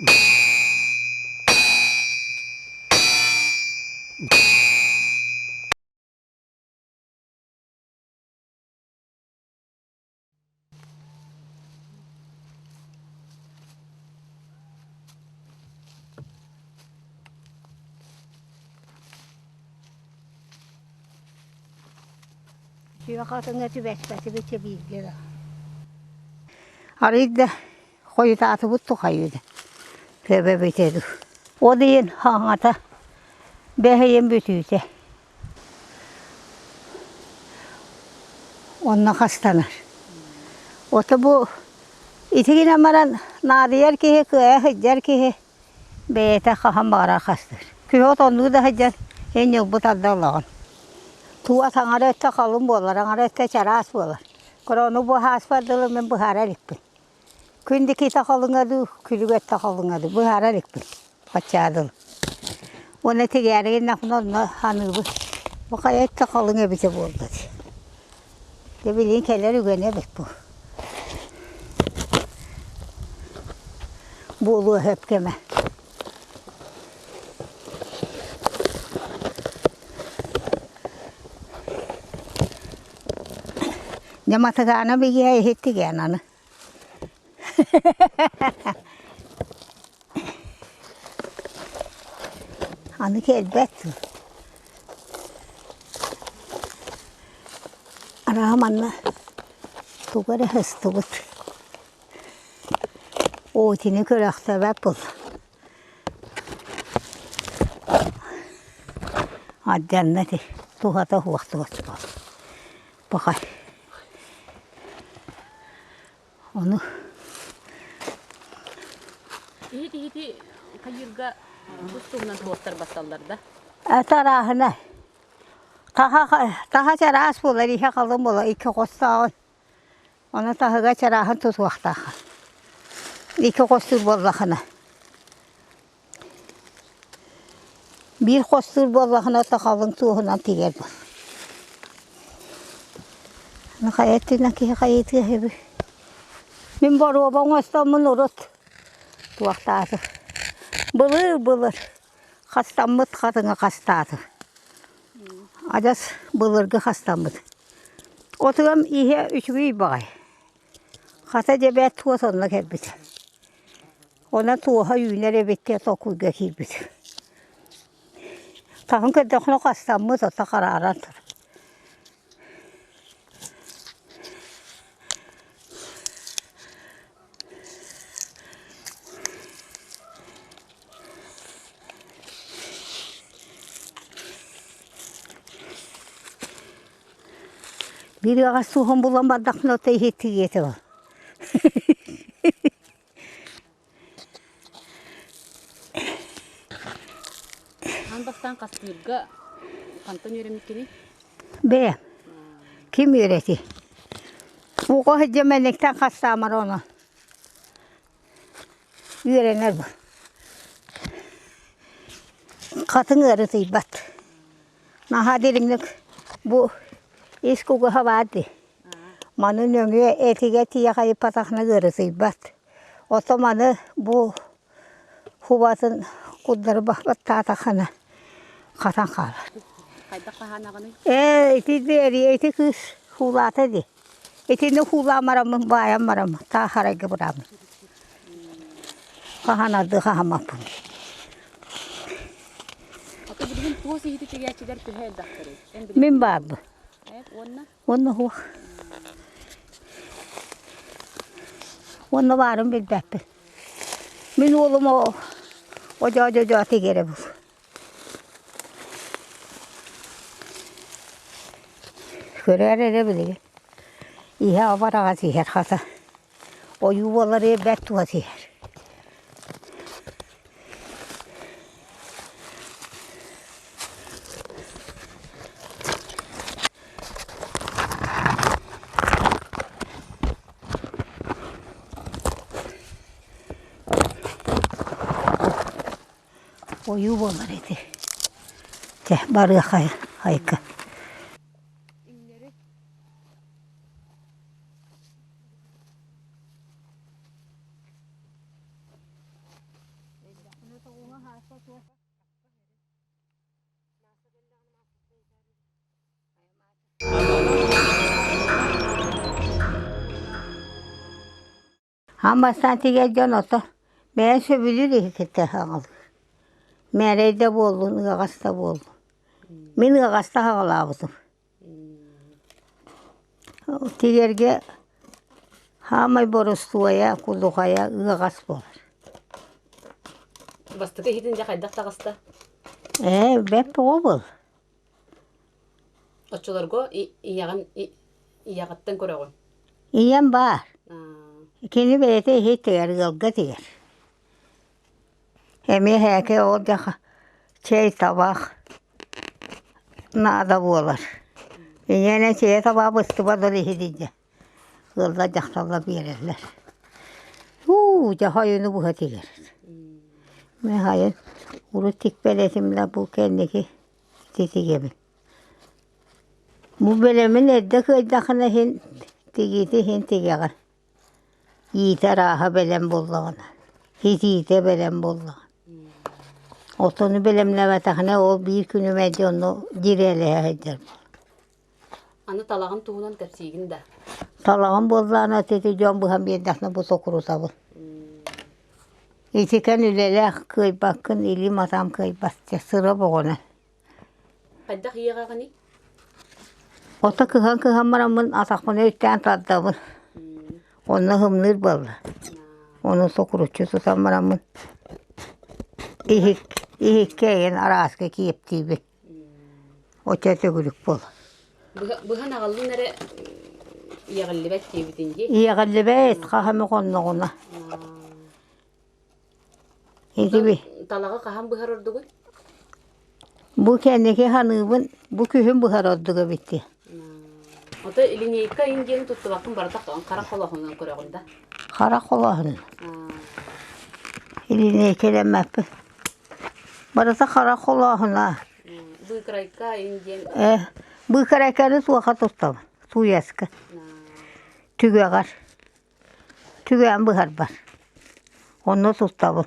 Сүөх атыҥа түбэспэтибит бииргэ да. Арыый да хойутаатыбыт тухайыы да төбөбүтэ дуу. Ол иһин хаҥата бэһийин бүтүүтэ. Онно хастанар. Ото бу ити гынан баран наадыйар киһи, кыайа сылдьар киһи бэйэтэ хаһан баҕарар хастыыр. Күһү отоннуу да сылдьан эн ньылбыт арда олоҕун. Туга таҥара өттө халыҥ буолар, аҥара өттө чараас буолар. Корону бу ааспар дылы мин быһаара иликпин. Күн дикиитэ халыҥа дуу, күлүк өттө халыҥа дуу быһаара иликпин. Баччаа дылы. Уонна тигээри гыннахпына онно аныыбын. Бу хайа өттө халыҥ эбитэ буолла дии. Дьэ билигин кэлэр үгэнэ эбит бу. Буолуо сөп кэмэ. Дьэ матыгаана бигиэ иһиттигэн аны. Аны кэлбэт Араа манна тугу эрэ сыстыбыт. Оо итини көрөхтөөбөт буолла. Алдьанна ити туһата суох туос буолла. Пахай. Ону Иһит иһити хайыырга тус туһунан туостар басталлар да? Тарааһына. Таһа таһа чараас буолар, иһэ халыҥ буолар, икки хостооҕун. Ону таһыга чарааһын тутуохтаах. Икки хостуур буоллахына. Биир хостуур буоллахына сахалыҥ туоһунан тигэр буол. Хайа өттүнэн киһи хайытыа үһү. Мин боруоба оҥостоммун урут туохтаатым. Былыр-былыр хастаммыт хатыҥы хастаатым. Адьас былыргы хастаммыт. Отугам иһэ үчүгэй баҕайы. Хата дьэ бэрт туос онно кэлбит. Онон туоһа үүнэр эбит диэн толкуйга киирбит. Таһын көрдөххүнэ хастаммыт, ото харааран турар. Биир ыаҕас туоһун булан бардахпына ото иһиттиги этэ ол. Аан бастаан хастыырга хантан үөрэммиккиний? Бэйэм. Ким үөрэтий? Оҕо сылдьан мэнниктэн хастаамар ону. Үөрэнэр бу. Хатыҥ ыарытыйбат. Наһаа дириҥник бу ис кугуһа баар дии. Маны нөҥүө этигэ тиийэ хайыппатахына ыарытыйбат. Оттон маны бу хубатын курдары баттаатаххына хатан хаалар. Хайдах хаһаанаҕыный? Ээ, ити эрийэ ити кыыс хуулаата дии. Итини хуулаан бараммын, баайан бараммын, таах арайга бырааммын. Хаһан арды хаһаммаппын. Ата билигин туос иһити тигээччилэр төһө элбэхтэрий? Эн Мин баарбын. Уонна? Уонна суох. Уонна баарын билбэппин. Мин уолум одьоо-дьодьоо тигэрэ бу. Көрөр эрэ билигин. Иһэ абараҕас иһэр хата. Ойуу буолар бэрт туһа иһэр. Ойуу буолар ити. Чэ, барыаххайа хайка. Аан бастаан тигэр дьон ото бэйэҥ сөбүлүүр иһиккиттэн саҕалыыр. Мээрэй да буоллун, ыаҕас да буоллун. Мин ыаҕаста саҕалаабытым. Тигэргэ саамай боростуойа, кулухайа ыаҕас буолар. Бастакы иһитин дьэ хайдах таҕыста? Ээ, бэрт оҕо буол. Оччолорго ийэҕин ийэҕиттэн көрөҕүн? Ийэм баар. Кини бэйэтэ иһит тигэр, ыалга тигэр. Эмиэ һээкэ ол дьаха чэй табах наада буолар. Ийэнэ чэйэ табаҕа быстыбат ол иһит дьэ. Ыаллар дьахталлар биэрэллэр. Уу, дьэ хойуну быһа тигэр. Мин хайын урут тикпэт этим да бу кэнники ити тигэбин. Бу бэлэмин эрдэ кыайдаххына иһин тигиити иһин тигэҕин. Иитэ арааһа бэлэм буоллаҕына, итиитэ бэлэм буоллаҕына. Отону бэлэмнээбэтэхинэ ол биир күнү мэлдьи онно дьирээлэһэ сылдьар буолар. Аны талаҕын туһунан кэпсиигин да? Талаҕым буоллаҕына ити дьон быһан биэрдэххинэ бу сокурутабын. Итикэн үлэлээх кыайбаккын, илиим-атаам кыайбат дьэ сыра боҕоно. Хайдах иэҕэҕиний? Ото кыһан-кыһан бараммын атахпын өйдөөн тардабын. Онно һымныыр буолла. Ону сокуруччу тутан бараммын иһик иһиккэ эйэн арааска киэптиибин. Оччо төгүрүк буол. Быһан аҕаллын эрэ иэҕиллибэт диэбитин дии. Иэҕиллибэт хаһан хонноҕуна. Итиби. Талаҕы хаһан быһар ордугуй? Бу кэнники ханыыбын бу күһүн быһар ордук эбит дии. Ото линейка иҥ диэни туттубаккын барыта хара холоһунан көрөҕүн да? Хара холоһун. Линейкэлэммэппин. Барыта хара холооһуна. Быыкырайка иҥ диэн. Э, быыкырайканы туоха туттабын, тууйаска. Түгэҕэр. Түгээн быһарбар. Онно туттабын.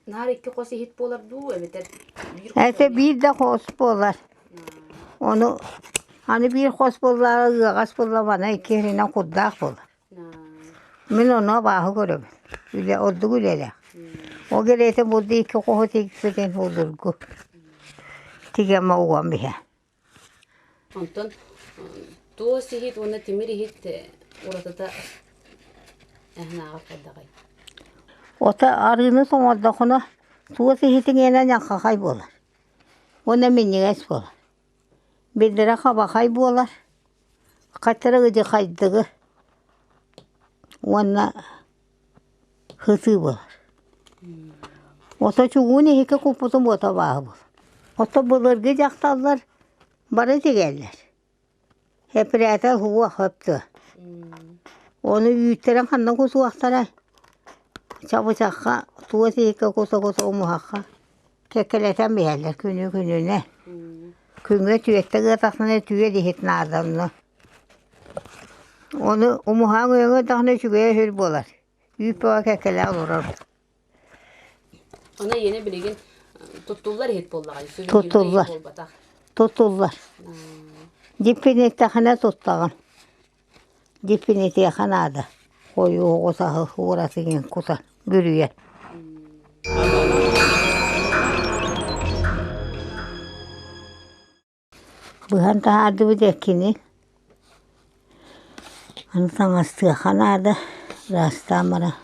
Наар икки хос иһит буолар дуу, эбэтэр биир хос Этэ биир да хос буолар. Ону аны биир хос буоллаҕа ыаҕас буолла мана икки иһинэн курдаах буолар. Мин ону абааһы көрөбүн. Үлэ ордук үлэлээх. Ол кэриэтэ булду икки хоһу тикпитин судургу. Тигэмэ уган биһэ. Онтон туос иһит уонна тимир иһит уратыта эһинааҕар хайдаҕый? Ото арыыны тоҥордохуна туос иһитиҥ иэнэ ньаххахай буолар. Уонна минньигэс буолар. Биллэрэ хабахай буолар. Хаттара ыдьыхайдыгы уонна сытыы буолар. Ото чугуун иһиккэ куппутум уота абааһы буолар. Ото былыргы дьахталлар бары тигэллэр. Эпирээтэл уһуох сөп дуо? Ону үүттэрин ханна кутуохтарай? Чабычахха, туос иһиккэ кута-кута умуһахха кэккэлэтэн биһэллэр күнү-күнүнэ. Күҥҥэ түөттэ ыатахтана түөт иһит наада онно. Ону умуһаҕыҥ өҥө даҕаны үчүгэйэ сүр буолар. Үүт бөҕө кэккэлээх олорор. Ону ийэнэ билигин туттуллар иһит буоллаҕа, сувенирнай иһит Туттуллар. буолбатах. Туттуллар. Дьиппиниттэхинэ туттаҕын. Дьиппинитиэхэ наада. Хойуу оҕус аһы ууратын кута бүрүйэн. Быһан таһаардыбыт эккини, аны таҥастыахха наада, ыраастаан баран.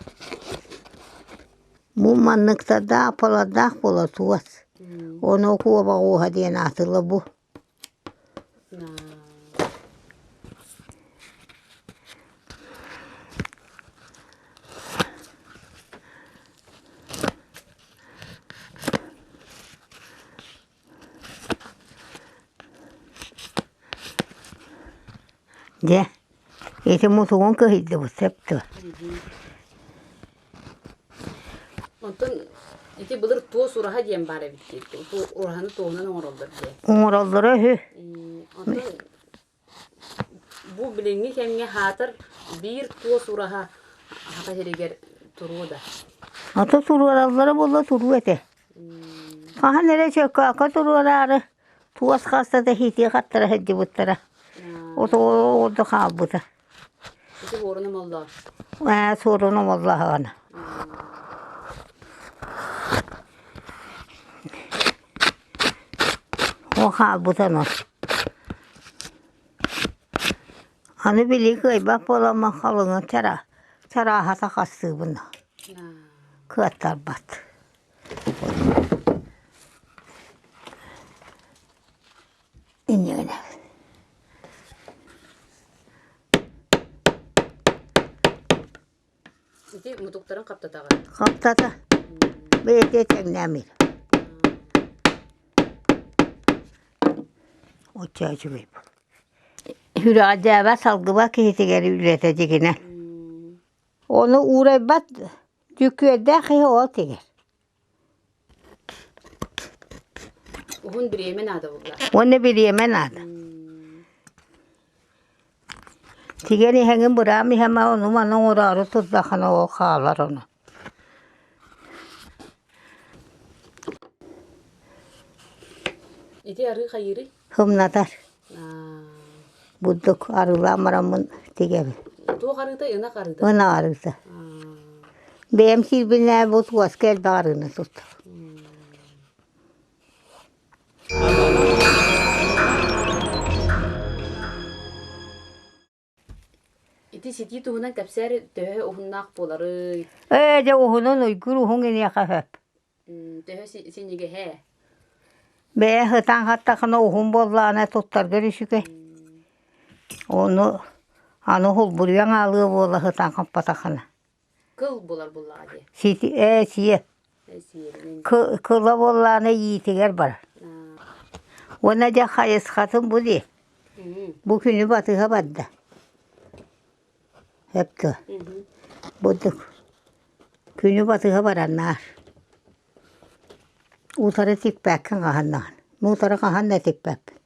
Бу манныктардаах аппалардаах буолар туос. Ону куобах ууһа диэн аатырла бу. Дьэ, ити мутугун кыһыйдыбыт сөп дуо? Онтон ити былыр туос ураһа диэн баар эбит дии. Ураһаны туоһунан оҥороллор дии. Оҥороллоро үһү. Онтон Бу билиҥҥи кэмҥэ хаатар биир туос ураһа Саха сиригэр туруо да? Ото туруораллара буолла туруо этэ. Хаһан эрэ чөккөөккө туруораары туос хаста да иһитии хаттара сылдьыбыттара. Ото ордо хаалбыта. Ити уоруна моллоо. Ээ, суоруна моллооһоҕуна. Ол хаалбыта онон. Аны били кыайбат буоламмын халыҥын чара чарааһата хастыыбын кыаттарбат. Инньэ Ити мутуктарын хаптатаҕын. Хаптата. Бэйэтэ тэҥнээмир. Оччо үчүгэй буол. Сүрэҕэлдьээбэт салгыбат киһитигэр үлэтэ дьигинэ. Ону уурайбат дьүккүөрдээх киһи ол тигэр. Уһун бириэмэ наада буолла. Уонна бириэмэ наада. Тигэн иһэҥин быраам иһэмэ ону-маны оҥороору турдаххына ол хаалар ону. Ити арыы хайыырый? Һымнатар. Бурдук арыылаан бараммын тигэбин. Туох арыыта? Ынах арыыта? Ынах арыыта. Бэйэм сиирбинээ бу туоска элбэх арыыны туттар. Ити ситии туһунан кэпсээр төһө уһуннаах буоларый? Ээ, дьэ уһунун уйгур уһун иниэхэ сөп. Төһө синньигэһэ? Бэйэ сытан хаттахына уһун буоллаҕына туттаргар үчүгэй. Ону аны холбуруйан аалыа буола сытан хаппатахына. Кыл буолар буоллаҕа дии. Сити ээ сиэ. Кыла буоллаҕына иитигэр барар. Уонна дьэ хайысхатын бу дии. Бу күнү батыһа барда. Сөп Бурдук күнү батыһа бараннаар. Утары тикпэккин хаһан даҕаны. Утары хаһан да тикпэппин.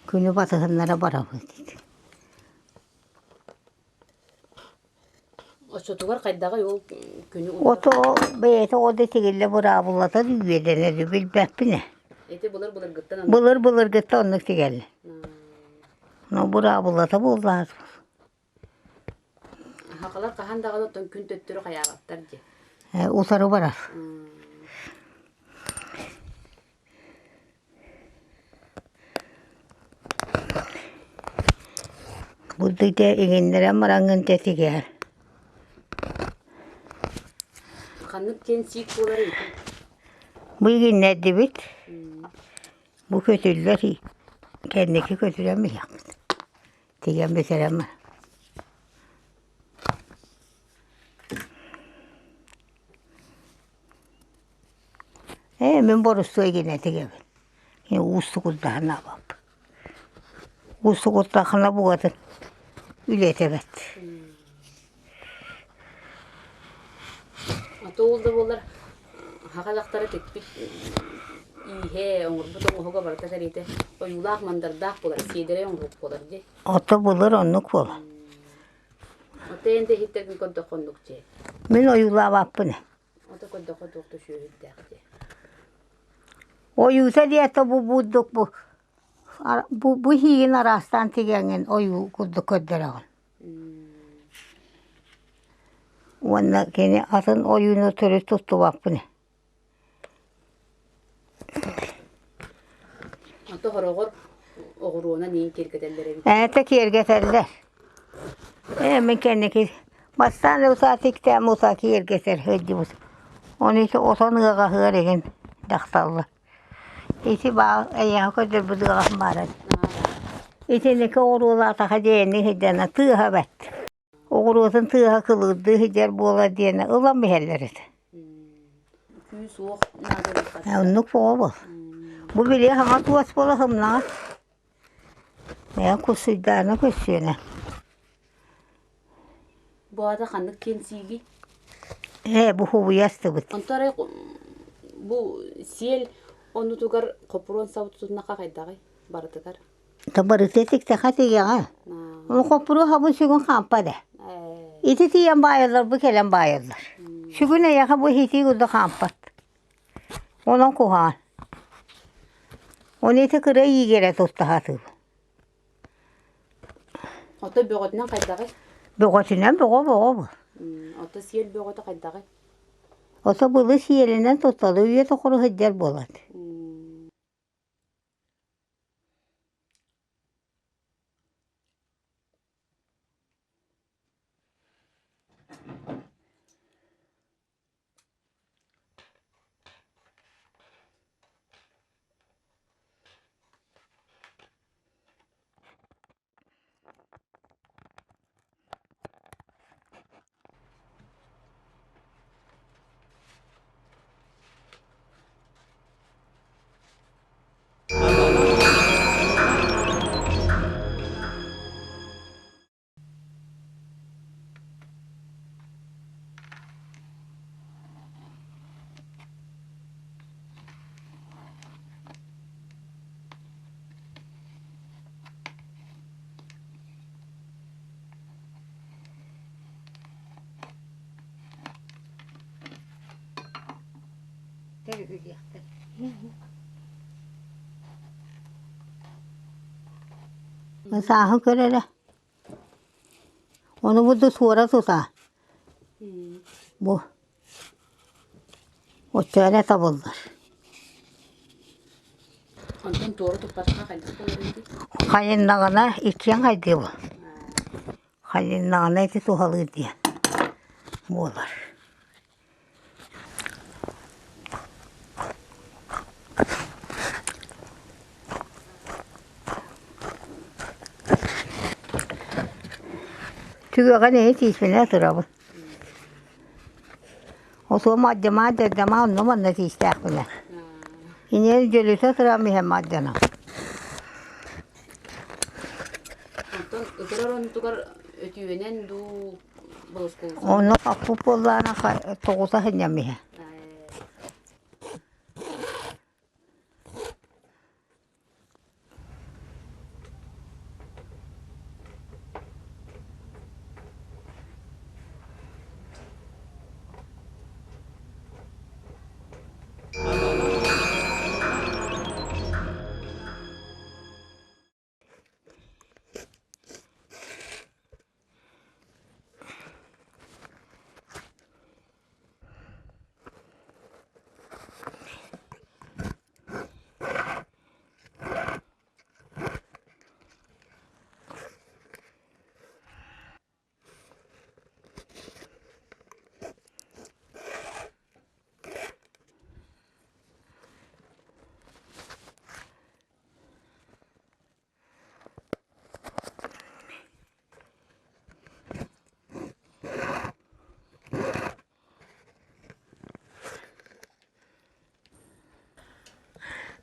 Күнү батыһыннара барабын диир. Оччотугар хайдаҕый ол күнү Ото бэйэтэ ол да тигиллэ быраабылата үөдэнэри билбэппин ээ. Ити былыр былыргыттан Былыр былыргыттан оннук тигэллэр. Ну быраабылата буоллаҕа. Сахалар хаһан даҕаны оттон күн төттөрү хайаабаттар дии. Утары барар. Бурдуйда иҥиннэрэн бараҥҥын тэтигээр. Ханнык диэн сиик буолар ити? Бу иҥиннэрдибит. Бу көтүллэр кэнники көтүрэн билэхпит. Тигэн бүтэрэн Ээ, мин борустуой гинэ тигэбин. Уустугурдаһан аабаппын. Уустугурдаххына бугатын үлэтэ бэрт. А то ол да буоллар саха дьахтара тикпит ииһэ, оҥорбут оҥоһуга барыта кэриэтэ ойуулаах мандардаах буолар, сиэдэрэй оҥоһук буолар дии. Ото былыр оннук буолар. Ото эн да иһиттэргин көрдөххө оннук дии. Мин ойуулаабаппын. Ото көрдөххө туох да сүөһүрдээх дии. Ойуута диэтэ бу бурдук бу бу бу иһиигин араастаан тигэҥҥин ойуу курдук көрдөрөҕүн. Уонна кини атын ойууну төрүт туттубаппын. Ото хороҕор оҕуруонан иин киэргэтэллэр эбит. Ээтэ киэргэтэллэр. Ээ мин кэнники бастаан утаа тиктээн утаа киэргэтэр сылдьыбыт. Ону ити отон ыаҕаһыар игин дьахталлар. Ити баа эйиэхэ көрдөрбүт ыаҕаһым баара. Итинники оҕуруолаатаха дьиэни сылдьана тыаһа бэрт. Оҕуруотун тыаһа кылыырдыы сылдьар буолар диэн ылан биһэллэр этэ. Күүс-уох наада Оннук буола буол. Бу били хаҥа туос буола сымнаҕас. Ээ кусуйдаана көссүөнэ. Бу аата ханнык киэн сиигий? Ээ бу хубуйа астыбыт. Онто арай бу сиэл оннутугар хоппуруон сабы тутуннахха хайдаҕый барытыгар? Барыта тиктэхэ тигэҕэ. Ол хоппуруо хабын сүгүн хаампа да. Ити тиийэн баайаллар, бу кэлэн баайаллар. Сүгүн эйиэхэ бу иһитии курдук хаампат. Онон куһаҕан. Ону ити кыра иигэ эрэ тутта сатыыбын. Ото бөҕөтүнэн хайдаҕый? Бөҕөтүнэн бөҕө бөҕө бу. Ото сиэл бөҕөтө хайдаҕый? Ото былы сиэлинэн тутталы үйэ тухары сылдьар буолар. Сааһын көр эрэ Ону буду суора тута. Бу оччо эрэ табыллар. Онтон туора туппатахха хайдах буолар эбитий? Хайыннаҕына иккиэн хайдыыбын. Хайыннаҕына ити туһалыыр диэн буолар. Түгэҕин иһи тииспинэ турабын. Отуом ардьамаа дьардьамаа онно манна тиистээхпинэ. Инньэ дьөлүтэ турам иһэн мардьанам. Онтон ытырар оннутугар өтүүнэн дуу Онно хаппыт буоллаҕына тоҕута сынньам иһэ.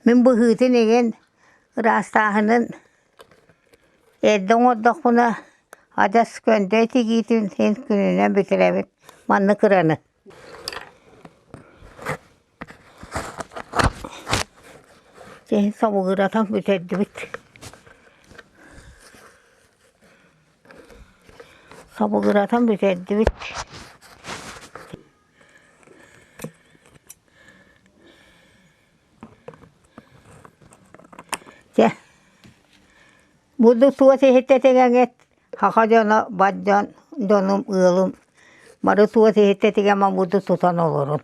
Мин быһыытын игин ыраастааһынын эрдэ оҥордохпуна адьас көндөй тигиитин син күнүнэн бүтэрэбин маннык ыраны. Дьэ собугуратан бүтэрдибит. Собугуратан бүтэрдибит. Дьэ бурдук туос иһиттэ тэҥэҥҥит Саха дьоно, бар дьон, дьонум, ыалым бары туос иһиттэ тигэммин бурдук тутан олорун.